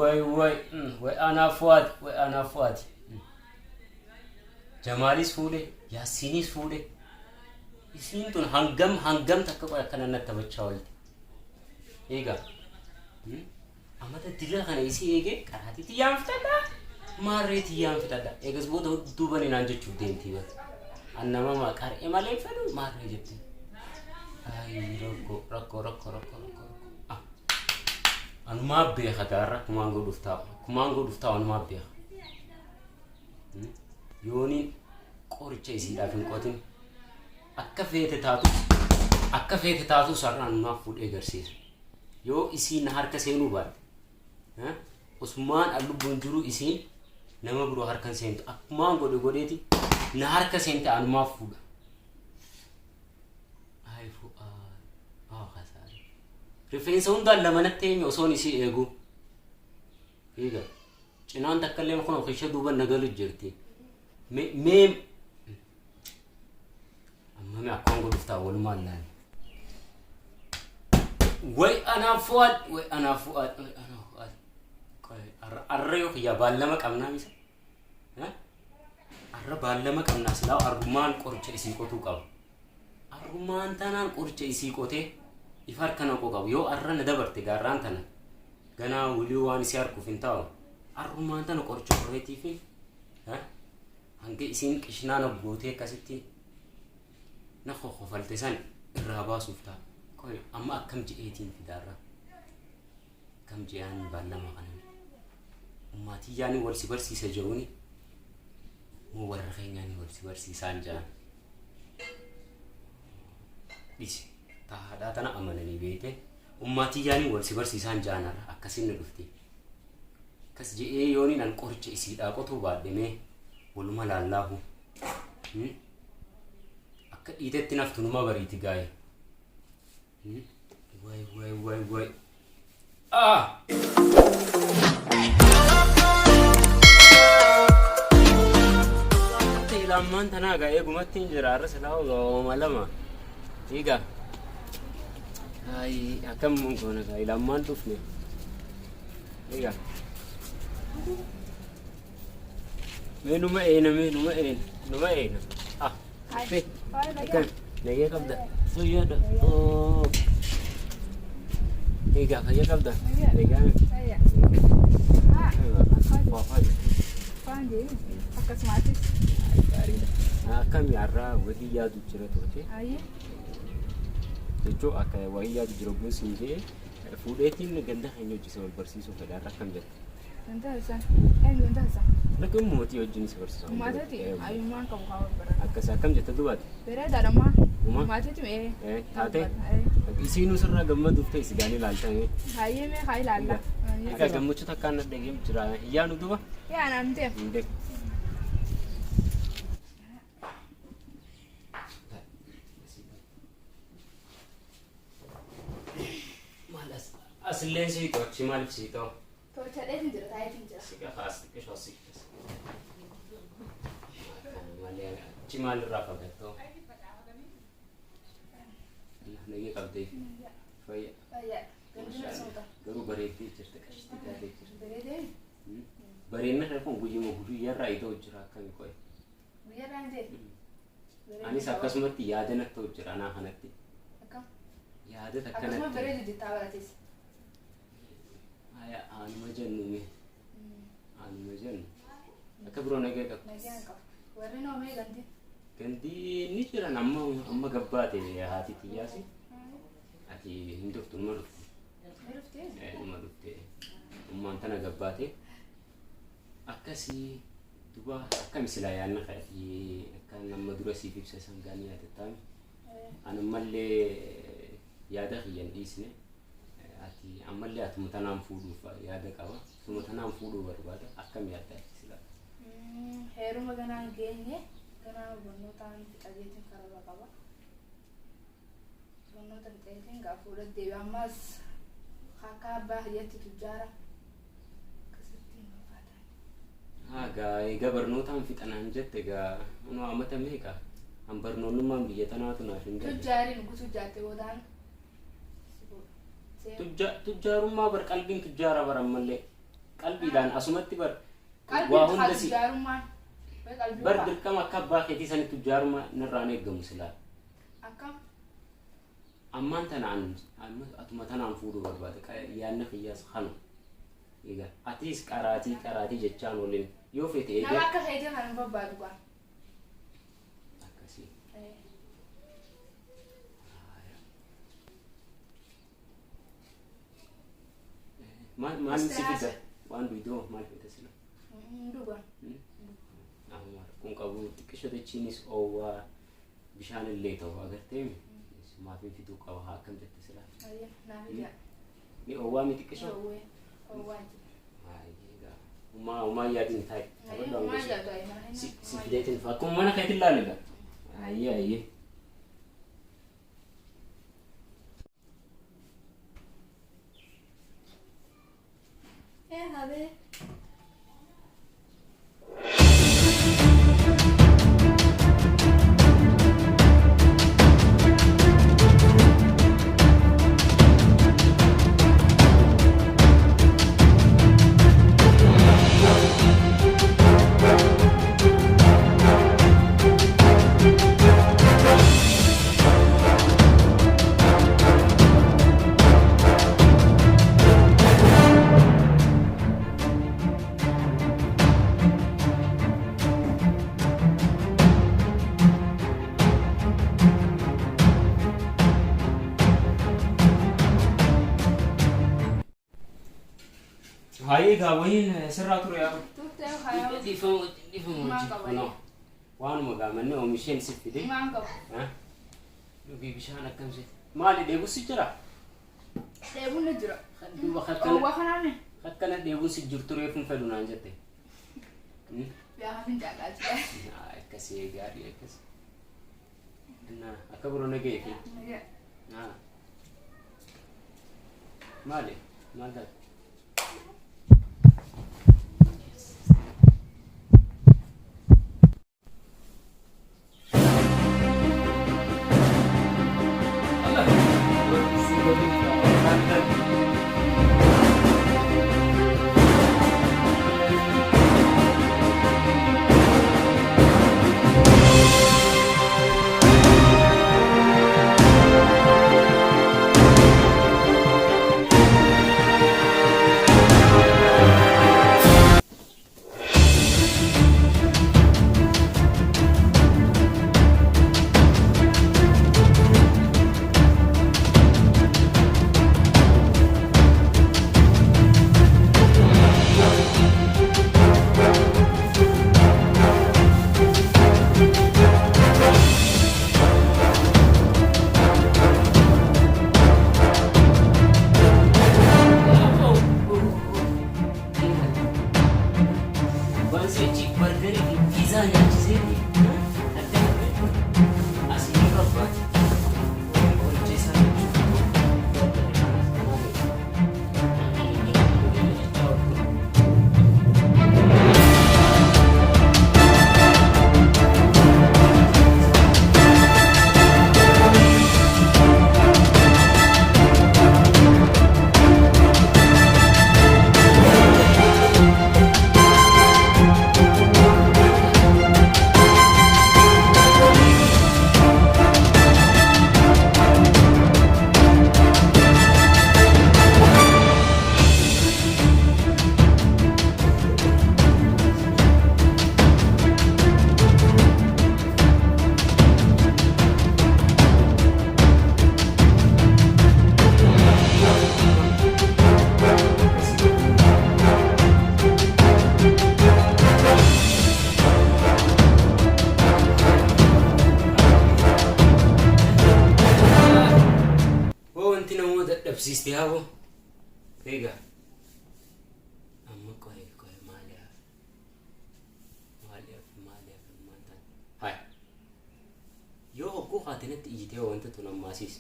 Way way way anaa Fuwaad way anaa Fuwaad. Jamaalis fuudhe Yaasiinis fuudhe. Isiin tun hangam hangam takka qoy akkana natti taphachaa oolte. Eegaa amata dila kana isii eegee qaraatii tiyyaan fixadha. Maarree tiyyaan fixadha. Eegas booda hudduu bani naan jechuuf deemtii bara. An nama qar'ee malee hin fedhu maarree jette. Ayi rakkoo rakkoo rakkoo rakkoo rakkoo. Ah. Anumaa beeka gaarra kumaan godhuuf taa'u. Kumaan godhuuf taa'u anumaa beeka. Yooniin qoricha isiidhaaf hin qotin. Akka feete taatus akka feete taatus har'a anumaaf fuudhee garsiisa. Yoo isiin na harka seenuu baatte osumaan an lubbuun jiru isiin nama biroo harka hin seentu. Akkumaan godhe godheeti na harka seente anumaaf fuudha. Ay fu'aad. Haa kasaare. Rifeensa hundaan lamanatti eenyu osoon isii eeguu. Eega. Cinaan takka illee kun keessa duuba na galu jirti. Mee amma mee akkaan godhuuf ta'a walumaan laale. Way anaa fu'aad way anaa fu'aad way anaa fu'aad. Arra yoo kiyyaa baallama qabnaa misa. Arra baallama qabnaa silaa arrumaan qoricha isii qotuu qaba. Arrumaan tanaan qoricha isii qotee if harka naquu qabu. Yoo arra na dabarte gaarraan tana ganaa wilii waan isii harkuuf hin taa'u. Arrumaan tana qoricha qorreetii fi hanga isiin qishnaa na gootee akkasitti na kokofalte san irraa baasuuf ta'a. Qoy amma akkam je'eetiin fidaarra. Akkam je'aan baallama kana. Ummaatiyyaanii wal si barsiisa je'uuni moo warra keenyaanii wal si barsiisaan je'an. Dhisi taa haadhaa tana amananii beeyte ummaatiyyaanii wal si barsiisaan je'an har'a akkasin na dhufti. Akkas je'ee yooniin an qoricha isiidhaa qotuu baadhe mee waluma laallaahu. Akka dhiitetti naftu numa bariiti gaayi. Way way way way. Ah! Lammaan tanaa gaa eegumatti hin jira har'a silaa ooma lama. Egaa. Ay akkam mun goona gaa lammaan dhufne. Egaa. Mee numa eena mee numa eena numa eena. Ah. Dhuftee. Akkam nagee qabda. Fayyaadha. Oo. Egaa fayyaa qabda. Egaa. Waafaa jirti. Akkasumaatis. Gaariidha. Akkami har'aa wahii yaadu jira turte. Jechuun akka wahii yaadu jira ogguun siin jee fuudheetiin ganda keenya hojjise wal barsiisuu fedha har'a akkam jette. Wanta isaa. Eenyu wanta isaa? Lakki ummati wajjin si barsiisa. Ummaatati ayyummaan qabu haa wal baran. Akkas akkam jette dubaati? Bareedaadha maa. Uma? Ummaatati mee. Taate? Isiinuu sirraa gammaduuf ta'e si gaanii ilaaltame. Hayyee mee haa ilaalla. Egaa gammachuu takkaan na dhagee jira. Iyyaanu duba? Yaa naan deem. Hin deemu. Maal as asilleen sii ta'u achi maaliif sii ta'u? Tolchadheetiin jira taa'eetiin jira. Siqa kaas xiqqishoo as siqas. Malee achi maalirraa fagattoo? Nagee qabdee fayya. Fayyaa. Gandina soota. Garuu bareeddee jirta qashtii taatee jirta. Bareedee. Bareedina kee kun guyyuma guyyarraa itoo jira akkami qoye. Guyyarraa hin ta'e. Anis akkasumatti yaada natti ta'u jira anaa kanatti. Akkam. Yaada Akkasuma takkanatti. bareedu jettaa barates. Haya anuma jennu mee. Anuma jennu. Akka biroo nagee qabu. Nagaan qabu. Warri noo mee gandi? Gandi ni jiran amma amma gabbaate haati tiyyaasi. Ati hin dhuftu numa dhufte. Ni dhuftee? Numa dhufte. Ummaan tana gabbaate. Akkasii duba akkami silaa yaadna ka'ati akka nama dura siif ibsa sangaan yaadattaami. Ani ammallee yaada kiyya hin dhiisne. Ati ammallee atuma tanaan fuudhuuf yaada qaba. Atuma tanaan fuudhuu barbaada. Akkam yaadda ati silaa? Heeruma ganaa hin geenye ganaa barnootaan fixateetiin karoora qaba. Barnoota fixateetiin gaa fuudha deebi'a ammas akka abbaa kiyyatti tujjaara akkasitti hin barbaada. Haa gaa egaa barnootaan fixanaan jette gaa nu amata meeqa? An barnoonnummaan biyya tanaatu naaf hin galle. Tujjaariin ugu tujjaatte boodaan si fuudha. Tujjaarummaa bar qalbiin tujjaara bar ammallee. Qalbiidhaan asumatti bar waa Qalbii hunda si tujjaarummaan. Qalbii bar qofaa. Dirqama akka abbaa keetii sanitti tujjaarummaa narraan eeggamu silaa. Akkam? Ammaan tanaan atuma tanaan fuudhuu barbaada. Yaadni kiyyaas kanu. Egaa atis qaraatii qaraatii jechaan waliin yoo feete Nama egaa. akka keetii kan hin barbaadu gaa. Akkasii. Maal maal si fida? Waan duydoo maal fida sila? Dhugan. Amma kun qabu xiqqisho dachiinis oowwaa bishaan illee ta'u agartee maafin fiduu qaba haa akkam jette sila? Naaf ija. Ni oowwaa mi xiqqisho? Oowwee. Oowwaa jira. Umaa umaa yaadin taa'e. Umaa jaatu ayi. Si fideetiin akkuma mana keetiin ilaali gaa. Ayyee ayyee. Eh, habee. Haayee gaa wayiin sirraa ture yaa. Turtee hayaa. Dhiifama dhiifama Maal wajjin. qaba? Kunoo waanuma gaamanne oomisheen si fide. Maan qabu. Dhugii bishaan akkamsi. Maali dheebus si jira? Dheebuun ni jira. Duuba Oowwaa kanaani. akkana dheebuun si jirtu reefuun fedhu naan jette. Yaa fincaadhaa jira. Akkasii gaarii akkas. Akka biroo nagahee fi. Maali? Maal taate? Wanti bargarii fi piizaa nyaachisee asii ni barbaade. Qoricha isaa jechuudha. Hoo wanti namoota dadhabsiiste haa hoo. Egaa amma qoye qoye maali hafe maali hafe maali hafe maal taate hai yoo hogguu kaate natti iyyitee wanta tun ammaasiis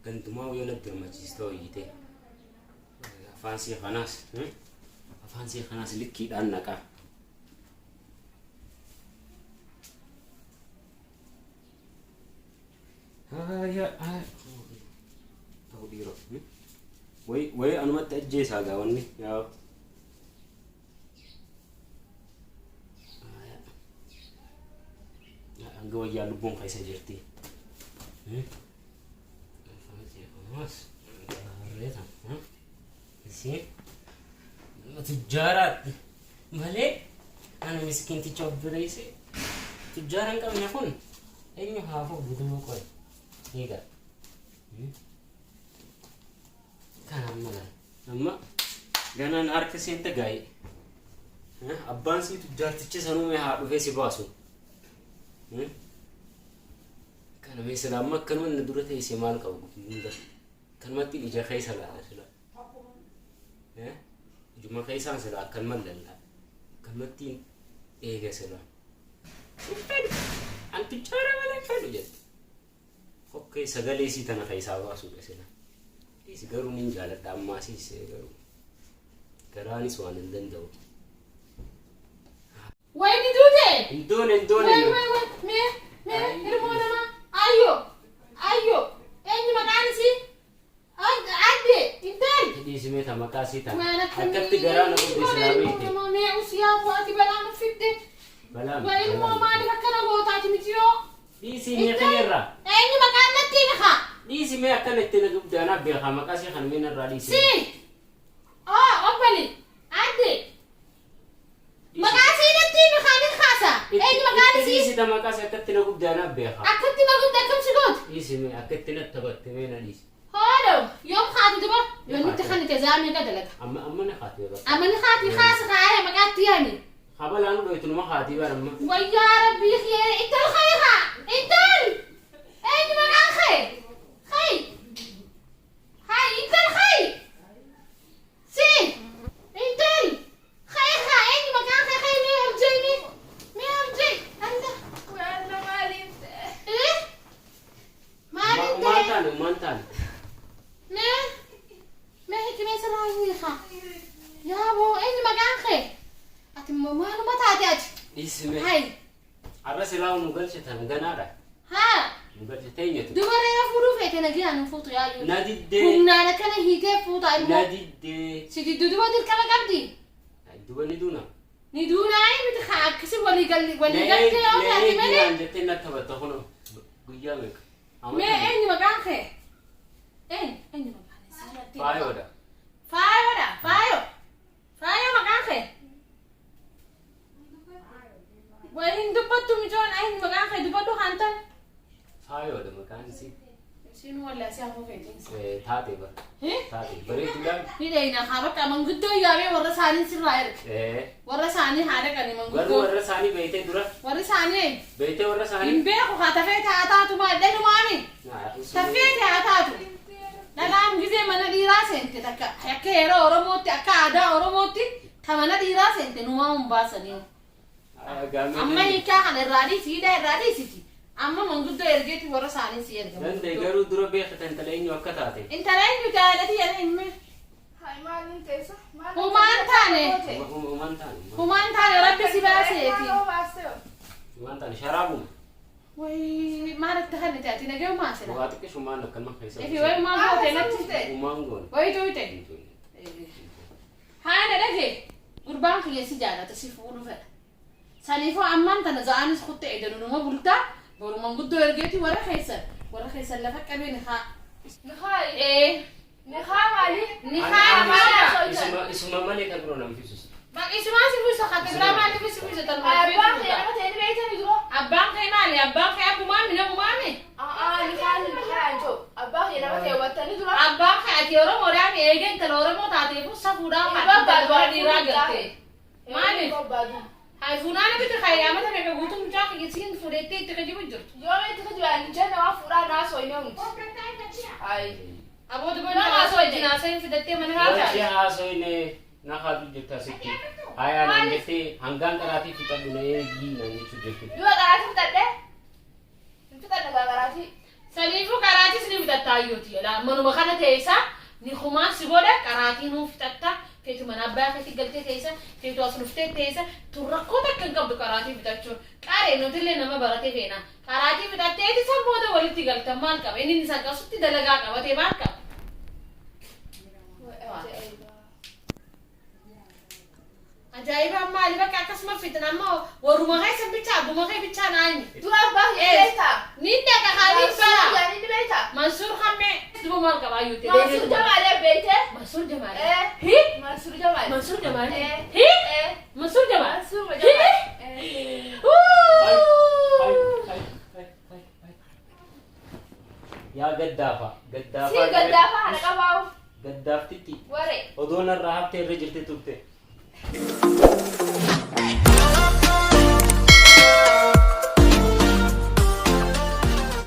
gandumaa yoo natti hirmachiistoo iyyitee afaan sii kanaas afaan sii kanaas likkiidhaan naqaa. Haya, haya. Ta'u dhiiroo. Wayi wayi anumatti ajjeesaa gaa wanni yaa. Hanga wayyaa lubbuun keessa jirti. Isiin nama tujjaaraatti malee ana miskiinticha obboleessi tujjaara hin qabne kun eenyu haa fuudhu duuba qoy. Eegaa. Kana amma laal. Amma ganaan harka seente gaa'e. Abbaan sii tujjaartichi sanuu mee haa dhufee si baasu. Kana mee sila amma akkanuma inni dura teessee maal qabu hunda. Akkanumatti ija keessa laala sila. Ijuma keessaan sila akkanuma lalla. Akkanumatti eega sila. Hin fedhu. An tujjaara malee hin fedhu jette. Kokkee sagalee isii tana keessaa baasuudha sila. Dhiisi garuu nin jaaladha ammaasiis garuu garaanis waan hin danda'u. Way ni duute. Hin duune hin duune. Way way way mee mee ilmoo namaa ayyo ayyo eenyu maqaan isii adde intal. Dhiisi mee ta maqaa isii tana. Waan akkamii Akkatti garaa na gubde silaa beekte. Ilmoo namaa mee usiyaa ati balaa nu fidde. Balaa Way ilmoo maaliif akkana goota ati mitiyoo. Dhiisi mee kana irraa. Eenyu maqaan natti himi kaa. Dhiisi mee akkana itti na gubde anaa beekaa maqaa isii kana mee narraa dhiisi. Si. Oo obbali. Adde. Maqaa isii natti himi kaa nin kaasa. Eenyu maqaan Itti isii? dhiisi ta maqaa isii akkatti na gubde anaa beekaa. Akkatti na gubde akkam si goote? Dhiisi mee akkatti na taphatte mee na dhiisi. Hoodho yoom kaati duba? Yoon nutti kanite zaamee ka dalaga. Amma amma na kaatee bara. Amma ni kaati kaasa kaaya maqaatti yaami. Kabalaa nu dhoytu numa kaatii bara amma. Wayyaa rabbii kiyee intal kee kaa intal eenyu maqaan kee kee hay intal kee si intal kee kaa eenyu maqaan kee kee mee arjee mee mee arjee anta eh maaliin Umaan ta'e taane umaan taane. mee mee hikimee sirraa hiikaa yaa boo eenyu maqaan kee ati immoo maaluma taate ati Dhiisi mee. hay Har'a silaa nu galche tana ganaadha. haa Nu galche teenyatu. Dubara yoo fuudhuu feete nagaan hin fuutu yaa iyyuu. Na diddee. Humnaan akkana hiitee fuuta ilmoo. Na diddee. Si diddu duba dirqama qabdi. Duba ni duuna. Ni duunaa miti haa akkasi walii galli walii galtee yoo taate malee. Naan jettee na taphatta kunoo guyyaa meeqa. Mee eenyu maqaan kee? Eenyu eenyu maqaan isii? Faayoodha. Faayoodha faayo. Faayo maqaan kee? Waliin dubbattu mijoon eenyu maqaan kee dubbadhu haantan. Faayoodha maqaan isii. Isiin walii asii hafuu feetiin. Taate bara. Taate bareeduudhaan. Ni dheeyna haa bakka manguddoo yaamee warra isaanii sirraa erga. Warra isaanii haa dhaqani Garuu manguddoo. warra isaanii beeytee dura. Warri isaanii Beeytee warra hin isaanii. beeku haa tafee haa taatu maal dhalumaami. Tafee haa taatu. Dhalaan gizee mana dhiiraa seente takka akka heera Oromootti akka aadaa Oromootti ta mana dhiiraa seente numaa hin baasanii. Amma hiikaa kana irraa dhiisi hidhaa irraa dhiisiti. Amma manguddoo ergeeti warra isaanii si erga. Danda'e garuu dura beekta intala eenyu akka taate. Intala eenyu jaalati jedhee hin Humaan taane. Humaan taane. Humaan taane rabbi si baaseeti. Humaan taane sharaabuma. Wayii maal itti kannite ati nagee maasila. Waa xiqqeessu humaan akkanuma keessa. Ifi wayi maal goote natti. Humaan goone. Wayi tuute. Haana dhage gurbaan kiyya si jaalata si fuudhu fedha. Saniifuu ammaan tana za'aanis kutte edanu numa bultaa boru manguddoo ergeeti warra keessan warra keessan lafa qabeen haa. Ee ni haa maala. Isuma malee kan biroo nama fisuus. Isumaa si fuusa kan biraa maaliif si fuusa tan Abbaan kee maali? Abbaan kee abbumaami namumaami? Abbaan kee ati Oromoodhaan eegee intala Oromoo taateefu safuudhaan haadha warra dhiiraa galte. Maaliif? Hay funaana biti hayyaamata meeqa guutuu mucaa kiyya siin fuudhettee itti kijibu jirtu. Aboo duba nama osoo wajjin haasa'in fidattee mana Wanti haasa'e. haasoyne na haatu jirta sitti. Hayaa naan jettee hangaan qaraatii fixadhu na eegii naan jechuu jirti. Saniifuu qaraatis ni fixatta hayyooti. Manuma kana teessa ni kumaan si godha qaraatii nuu fixatta. Feetu mana abbaa keetti galtee teessa feetu as dhuftee teessa tun rakkoo takka hin qabdu qaraatii fixachuun. Qaree nutillee nama barate feena. Qaraatii fixatteeti san booda walitti galtan maal qaba? Inni isa akkasutti dalagaa qabatee maal qaba? Ajaa'ibaan maali bakka akkasuma fixna amma warruma keessan bichaa abbuma kee bichaa naanyi. Dura abbaa kiyya beektaa? Ni dhaqa haalii bara. Mansuur jedhanii ni beektaa? Mansuur hammee. Duba maal qabaa yuute? Mansuur Jamaalee beekte? Mansuur Jamaalee. Eh. Hi. Mansuur Jamaal. Mansuur Jamaalee. Eh. Hi. Eh. Mansuur Jamaal. Mansuur Jamaal. Eh. Yaa gaddaafa gaddaafa. Si gaddaafa haadha qabaa'u. Gaddaaftitti Waree. odoo narraa haftee irra jirti turte.